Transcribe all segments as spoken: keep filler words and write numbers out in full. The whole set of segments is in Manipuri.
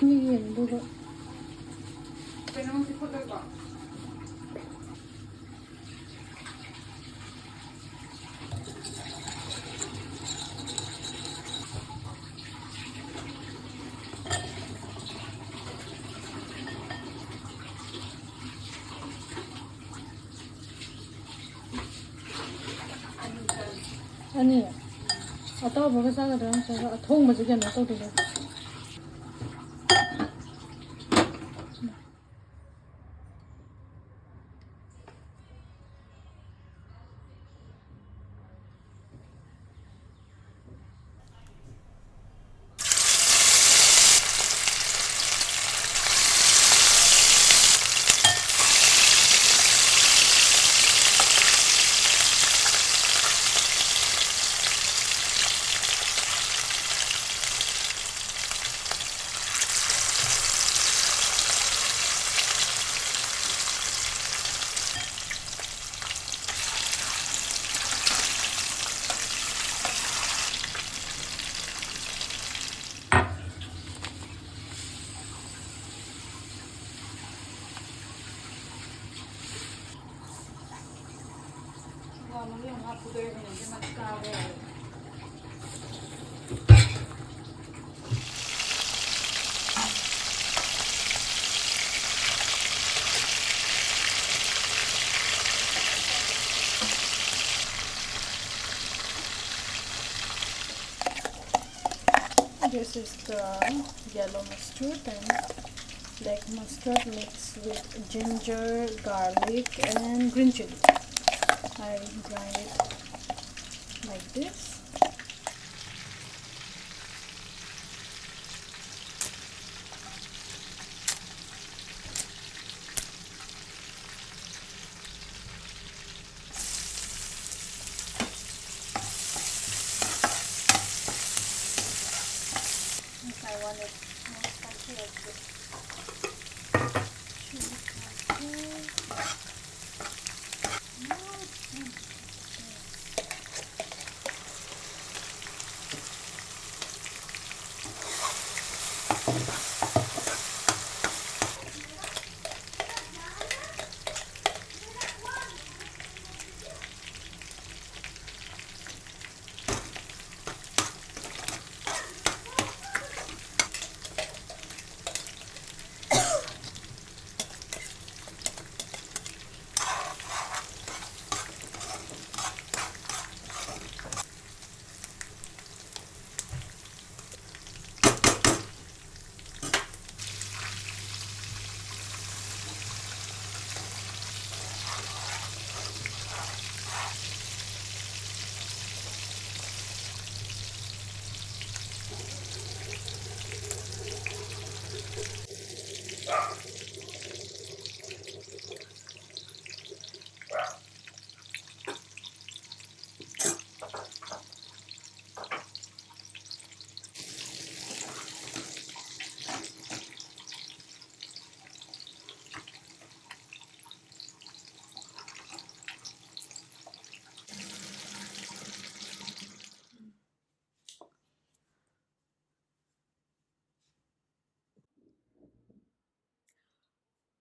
ꯃꯤ ꯌꯦꯡꯗꯨꯒ꯫ ꯀꯩꯅꯣ ꯐꯨꯠꯂꯣꯏꯀꯣ? ꯑꯅꯤ꯫ ꯑꯇꯥꯎꯕꯒ ꯆꯥꯒꯗ꯭ꯔꯥ ꯅꯠꯇ꯭ꯔꯒ ꯑꯊꯣꯡꯕꯁꯦ ꯀꯩꯅꯣ ꯇꯧꯗꯣꯏꯅꯣ? This is the yellow mustard and black mustard mixed with ginger, garlic, and green chili. I grind it like this. Yes, I want it more spicy also. Chili powder. Mm, mm, mm.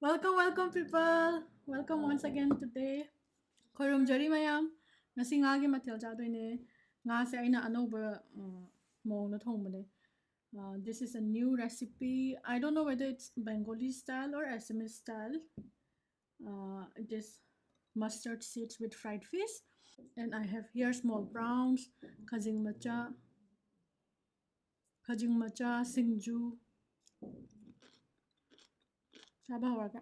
Welcome, welcome, people. Welcome once again today. ꯈꯣꯏꯔꯨꯝꯖꯔꯤ ꯃꯌꯥꯝ꯫ ꯉꯁꯤ ꯉꯥꯒꯤ ꯃꯊꯦꯜ ꯆꯥꯗꯣꯏꯅꯦ꯫ ꯉꯥꯁꯦ ꯑꯩꯅ ꯑꯅꯧꯕ, ꯑ, ꯃꯑꯣꯡꯗ ꯊꯣꯡꯕꯅꯦ꯫ Uh, this is a new recipe. I don't know whether it's Bengali style or Assamese style. Uh, it is mustard seeds with fried fish. And I have here small prawns, ꯈꯖꯤꯡ ꯃꯆꯥ, ꯈꯖꯤꯡ ꯃꯆꯥ, ꯁꯤꯡꯖꯨ꯫ ꯆꯥꯕ ꯍꯧꯔꯒꯦ꯫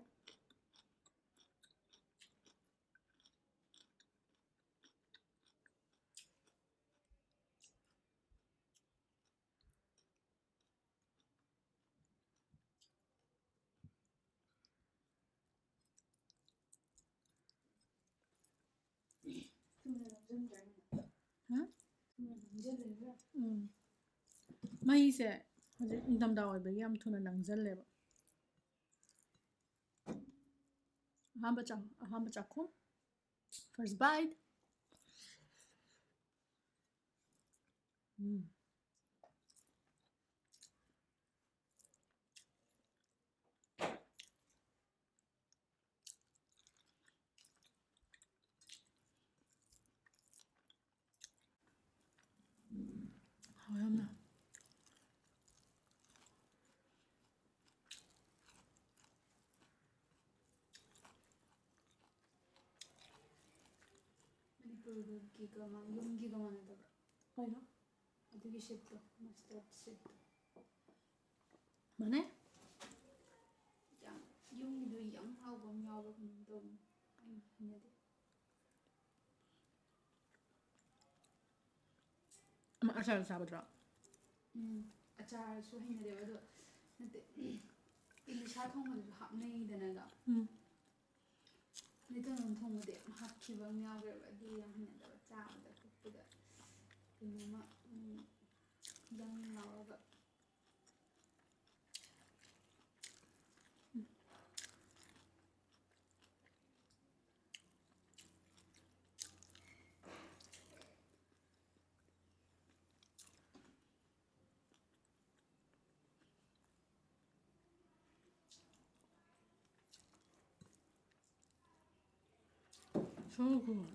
ꯍꯥ? ꯎꯝ꯫ ꯃꯩꯁꯦ ꯍꯧꯖꯤꯛ ꯅꯤꯡꯊꯝꯊꯥ ꯑꯣꯏꯕꯒꯤ ꯌꯥꯝ ꯊꯨꯅ ꯅꯪꯁꯤꯜꯂꯦꯕ꯫ ꯑꯍꯥꯟꯕ ꯆꯥꯛ-, ꯑꯍꯥꯟꯕ ꯆꯥꯛꯈꯨꯝ꯫ First bite. ꯎꯝ꯫ ꯑꯗꯨꯒꯤꯒ ꯃꯥ-, ꯌꯨꯝꯒꯤꯒ ꯃꯥꯟꯅꯗꯕ꯭ꯔꯥ? ꯀꯩꯅꯣ? ꯑꯗꯨꯒꯤ ꯁꯤꯠꯇꯣ, ꯃꯁꯇꯔꯗ ꯁꯤꯠꯇꯣ꯫ ꯃꯥꯟꯅꯩ꯫ ꯌꯥꯝ ꯌꯨꯝꯒꯤꯗꯣ ꯌꯥꯝ ꯍꯥꯎꯕ ꯑꯃ ꯌꯥꯎꯕ ꯀꯩꯅꯣꯝ ꯇꯧꯕꯅꯤ꯫ ꯑꯩ ꯍꯩꯅꯗꯦ꯫ ꯑꯃ ꯑꯆꯥꯔ ꯆꯥꯕꯗꯨꯔꯣ? ꯎꯝ, ꯑꯆꯥꯔꯁꯨ ꯍꯩꯅꯗꯦꯕ, ꯑꯗꯣ ꯅꯠꯇꯦ, ꯏꯂꯤꯁꯥ ꯊꯣꯡꯕꯗꯁꯨ ꯍꯥꯞꯅꯩꯗꯅ ꯑꯗꯣ꯫ ꯎꯝ꯫ ꯃꯩꯇꯩꯂꯣꯟ ꯊꯣꯡꯕꯗꯤ ꯌꯥꯝ ꯍꯥꯞꯈꯤꯕ ꯑꯃ ꯌꯥꯎꯈ꯭ꯔꯦꯕ, ꯑꯗꯨ ꯌꯥꯝ ꯍꯩꯅꯗꯕ, ꯆꯥꯕꯗ ꯀꯛꯄꯗ ꯀꯩꯅꯣꯝꯃ, ꯎꯝ, ꯌꯥꯝ ꯂꯥꯎꯔꯒ꯫ So good.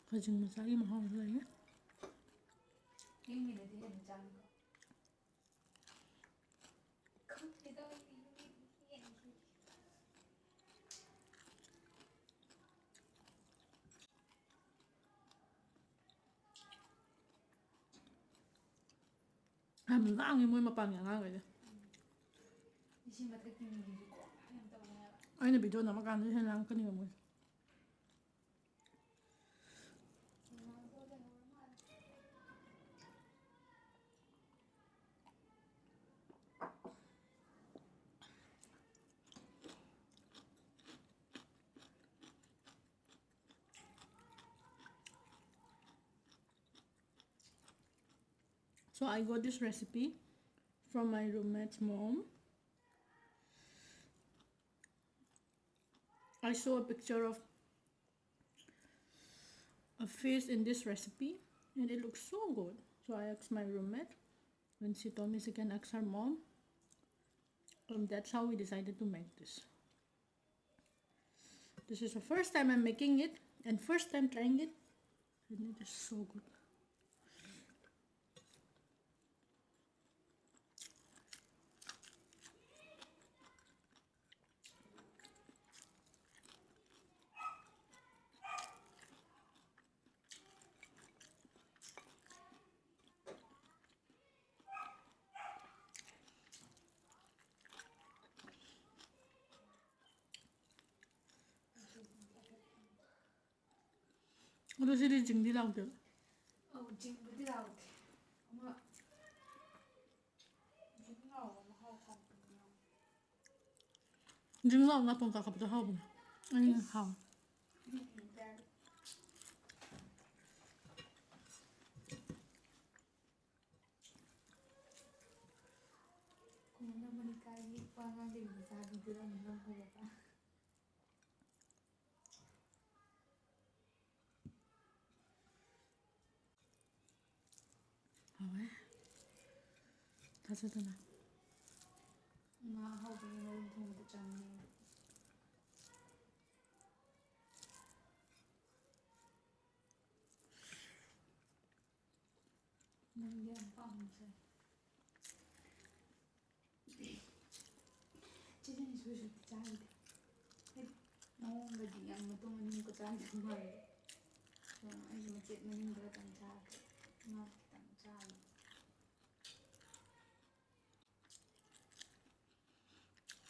ꯈꯖꯤꯡ ꯃꯆꯥꯒꯤ ꯃꯍꯥꯎꯁꯨ ꯂꯩꯌꯦ꯫ ꯌꯨꯝꯒꯤꯅꯗꯤ ꯍꯦꯟꯅ ꯆꯥꯅꯤꯀꯣ꯫ ꯈꯪꯗꯦꯗ, ꯑꯩꯗꯤ ꯌꯨꯝꯒꯤꯅ ꯍꯦꯟꯅ ꯍꯦꯜꯂꯤ꯫ ꯌꯥꯝ ꯂꯥꯡꯉꯦ ꯃꯣꯏ ꯃꯄꯥꯟꯒꯤ ꯑꯉꯥꯡꯈꯩꯁꯦ꯫ ꯏꯁꯤꯡ ꯃꯊꯛꯀꯤ ꯃꯤꯗꯨꯁꯨ ꯀꯣ ꯌꯥꯝ ꯇꯧꯋꯦ꯫ ꯑꯩꯅ video ꯅꯝꯃꯀꯥꯟꯗ ꯍꯦꯟꯅ ꯂꯥꯡꯉꯛꯀꯅꯤꯕ ꯃꯣꯏꯁꯦ꯫ So I got this recipe from my roommate's mom. I saw a picture of a fish in this recipe and it looks so good. So I asked my roommate and she told me she can ask her mom. And that's how we decided to make this. This is the first time I'm making it and first time trying it. And it is so good. ꯑꯗꯣ ꯁꯤꯗꯤ ꯖꯤꯡꯗꯤ ꯂꯥꯎꯗꯦꯕ꯫ ꯑꯧ, ꯖꯤꯡꯕꯨꯗꯤ ꯂꯥꯎꯗꯦ꯫ ꯑꯃ ꯖꯤꯡ ꯂꯥꯎꯕ ꯃꯍꯥꯎ ꯈꯪꯕꯅꯦ꯫ ꯖꯤꯡ ꯂꯥꯎꯕ ꯅꯥꯇꯣꯟ ꯀꯥꯈꯠꯄꯗꯣ ꯍꯥꯎꯕꯅꯦ꯫ ꯑꯩꯅ ꯍꯥꯎꯋꯦ꯫ ꯎꯝ, ꯎꯝ, ꯌꯥꯔꯦ꯫ ꯀꯣꯟꯅ ꯃꯣꯅꯤꯀꯥꯒꯤ ꯋꯥ ꯉꯥꯡꯗꯕꯤ ꯃꯆꯥꯗꯨꯗ ꯑꯃꯨꯛ ꯅꯝꯍꯧꯔꯕ꯫ ꯍꯥꯎꯋꯦ꯫ ꯊꯥꯖꯗꯅ꯫ ꯉꯥ ꯑꯍꯥꯎꯕꯒꯤ ꯃꯔꯨꯝ ꯊꯣꯡꯕꯗ ꯆꯥꯅꯤꯡꯉꯦ꯫ ꯅꯪꯗꯤ ꯌꯥꯝ ꯄꯥꯝꯖꯩ꯫ ꯆꯤꯅꯤ ꯁꯨꯔꯁꯨ ꯆꯥꯈꯤꯗꯦ꯫ ꯍꯦꯛ ꯃꯑꯣꯡꯗꯗꯤ ꯌꯥꯝ ꯃꯇꯨꯝ ꯑꯅꯤꯃꯨꯛꯀ ꯆꯥꯈꯤꯗꯧ ꯃꯥꯜꯂꯦ꯫ ꯑꯗꯣ ꯑꯩꯁꯨ ꯃꯆꯦꯠ ꯃꯅꯤꯡꯗ ꯈꯛꯇꯪ ꯆꯥꯈ꯭ꯔꯦ꯫ ꯃꯥ ꯈꯤꯇꯪ ꯆꯥꯈꯤꯅꯤ꯫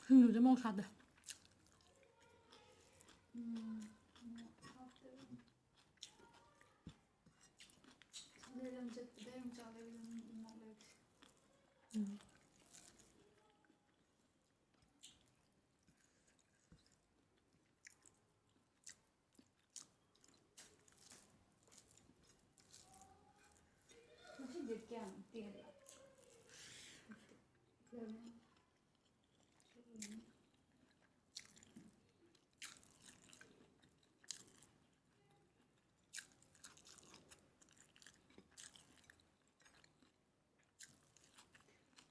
ꯁꯤꯡꯖꯨꯁꯦ ꯃꯣꯔꯣꯛ ꯁꯥꯗꯦ꯫ ꯎꯝ, ꯍꯥꯞꯇꯣꯏꯅꯤ꯫ ꯁꯟꯗꯦ ꯂꯝ ꯆꯠꯄꯗ ꯌꯣꯡꯆꯥꯛ ꯂꯩꯕꯗ ꯃꯤ ꯏꯃꯣꯠ ꯂꯩꯇꯦ꯫ ꯎꯝ꯫ ꯉꯁꯤꯗꯤ ꯀꯌꯥꯝ ꯇꯦꯜꯂꯦ?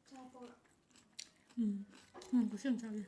ꯆꯥꯛ ꯄꯣꯔꯛ꯫ ꯎꯝ꯫ ꯎꯝ, ꯀꯩꯁꯨ ꯌꯥꯝ ꯆꯥꯗꯦ꯫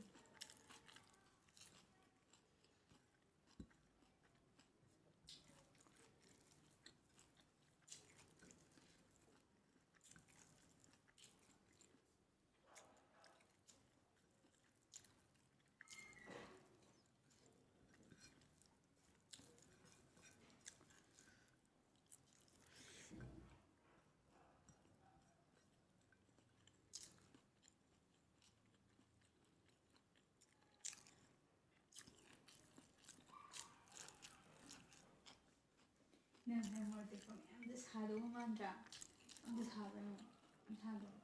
ꯅꯪ ꯉꯁꯥꯏ ꯃꯣꯔꯣꯛ ꯑꯇꯦꯛꯄ ꯃꯌꯥꯝꯗꯣ ꯁꯥꯗꯧꯕ ꯃꯥꯟꯗ꯭ꯔꯥ? ꯑꯝꯇ ꯁꯥꯕ꯭ꯔꯥ ꯌꯦꯡꯉꯣ꯫ ꯁꯥꯗꯧꯕ꯫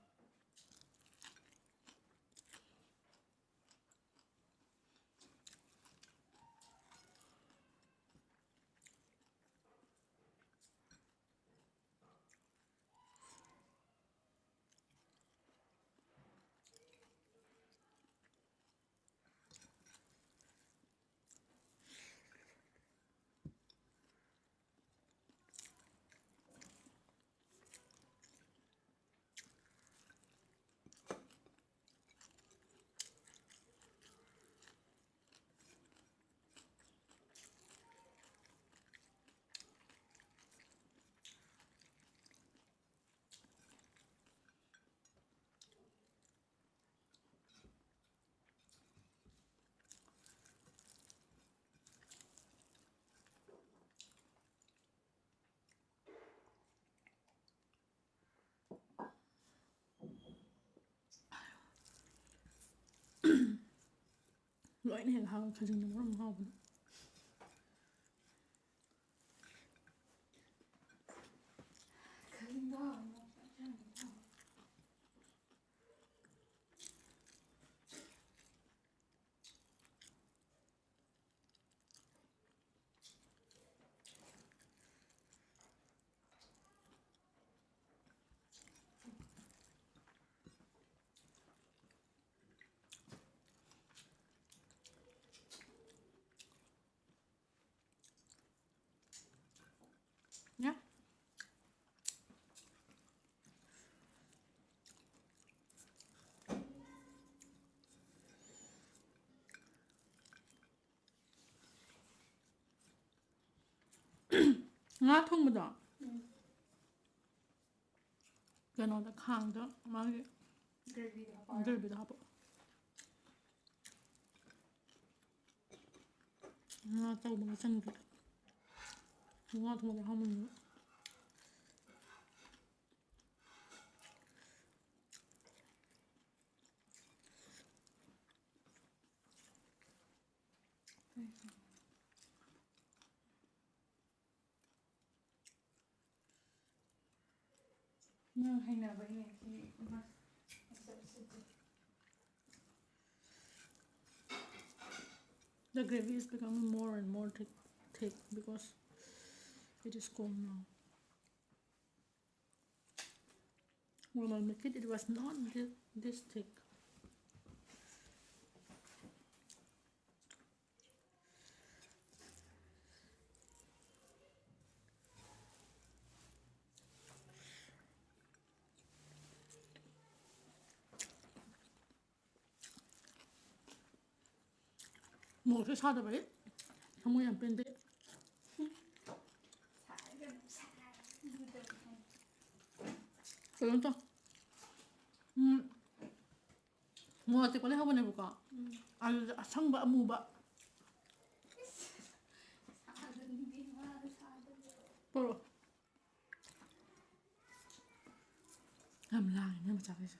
ꯂꯣꯏꯅ ꯍꯦꯛ ꯍꯥꯎꯋꯦ, ꯈꯥꯖꯤꯡꯅ ꯃꯔꯣꯟ ꯑꯃ ꯍꯥꯎꯕꯅꯦ꯫ ꯉꯥ ꯊꯣꯡꯕꯗꯣ ꯀꯩꯅꯣꯗ, ꯈꯥꯡꯗ ꯃꯥꯒꯤ ꯒ꯭ꯔꯦꯚꯤꯗꯣ ꯍꯥꯞꯄꯣ꯫ ꯉꯥ ꯑꯆꯧꯕꯒ ꯆꯪꯗ꯭ꯔꯦ꯫ ꯉꯥ ꯊꯣꯡꯕꯗꯤ ꯍꯥꯎꯃꯟꯗꯅ꯫ ꯅꯪ ꯍꯩꯅꯕꯩꯅꯦ ꯁꯤ ꯃꯁ-, ꯃꯁꯛꯁꯤꯗꯤ꯫ The gravy is becoming more and more thick, thick because it is cold now. When I make it, it was not thi-, this thick. ꯃꯣꯔꯣꯛꯁꯦ ꯁꯥꯗꯕꯩ ꯊꯃꯣꯏ ꯌꯥꯝ ꯄꯦꯟꯗꯦ꯫ ꯀꯩꯅꯣ ꯇꯧ꯫ ꯎꯝ꯫ ꯃꯣꯔꯣꯛ ꯑꯇꯦꯛꯄ ꯂꯩꯍꯧꯕꯅꯦꯕꯀꯣ꯫ ꯎꯝ꯫ ꯑꯗꯨꯗ ꯑꯁꯪꯕ ꯑꯃꯨꯕ꯫ ꯄꯣꯔꯛꯑꯣ꯫ ꯌꯥꯝ ꯂꯥꯡꯉꯤꯅꯦ ꯃꯆꯥꯈꯩꯁꯦ꯫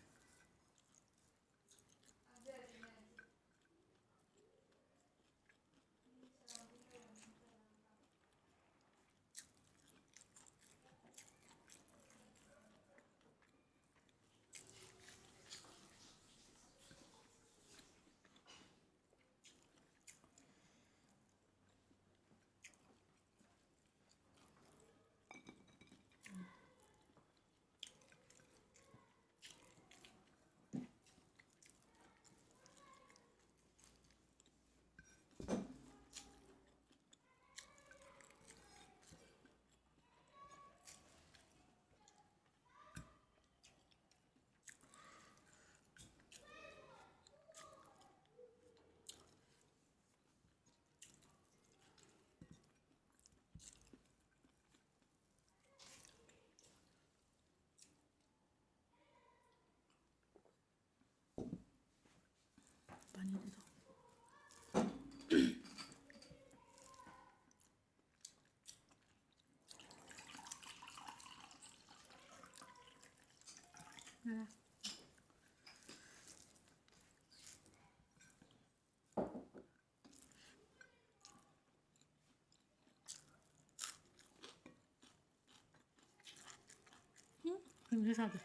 ꯁꯥꯗꯦ꯫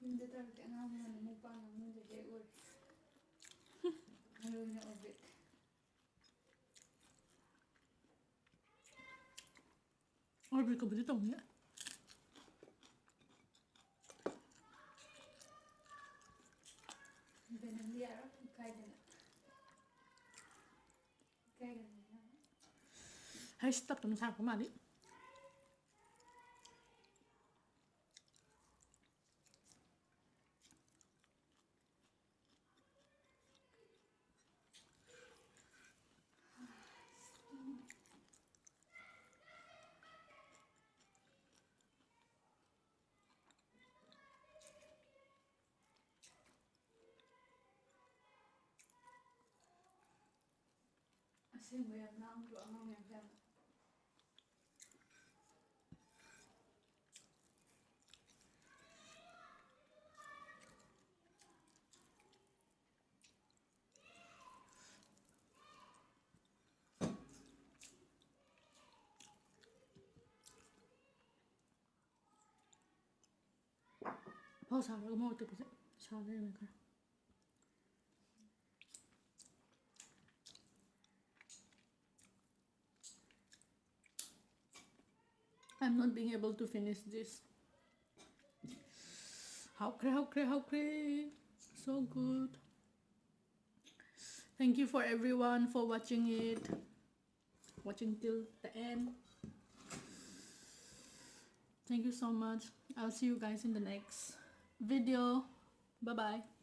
ꯌꯨꯝꯗ ꯇꯧꯔꯗꯤ ꯑꯉꯥꯡ ꯃꯌꯥꯝꯅ ꯃꯨꯛꯕꯥꯡ ꯅꯝꯃꯤꯗꯨꯗꯤ ꯑꯩ ꯎꯔꯦ꯫ ꯃꯔꯨ ꯑꯣꯏꯅ ꯑꯣꯔꯕꯤꯠ꯫ ꯑꯣꯔꯕꯤꯠꯀꯕꯨꯗꯤ ꯇꯧꯅꯤ꯫ ꯑꯗꯨ ꯅꯪꯗꯤ ꯌꯥꯔꯣꯏ, ꯏꯀꯥꯏꯗꯅ꯫ ꯏꯀꯥꯏꯒꯅꯨ ꯅꯪ꯫ ꯍꯩꯁ, ꯇꯞ ꯇꯞꯅ ꯁꯥꯔꯛꯄ ꯃꯥꯜꯂꯤ꯫ ꯑꯁꯦꯡꯕ ꯌꯥꯝ ꯂꯥꯡꯗ꯭ꯔꯣ ꯑꯉꯥꯡ ꯃꯌꯥꯝꯁꯦ ꯌꯥꯝꯅ? ꯐꯥꯎ ꯁꯥꯔꯒ ꯃꯣꯔꯣꯛ ꯑꯇꯦꯛꯄꯁꯦ ꯁꯥ ꯂꯩꯔꯝꯃꯦ ꯈꯔ꯫ I'm not being able to finish this. ꯍꯥꯎꯈ꯭ꯔꯦ, ꯍꯥꯎꯈ꯭ꯔꯦ, ꯍꯥꯎꯈ꯭ꯔꯦ꯫ So good. Thank you for everyone for watching it. Watching till the end. Thank you so much. I'll see you guys in the next video. Bye bye.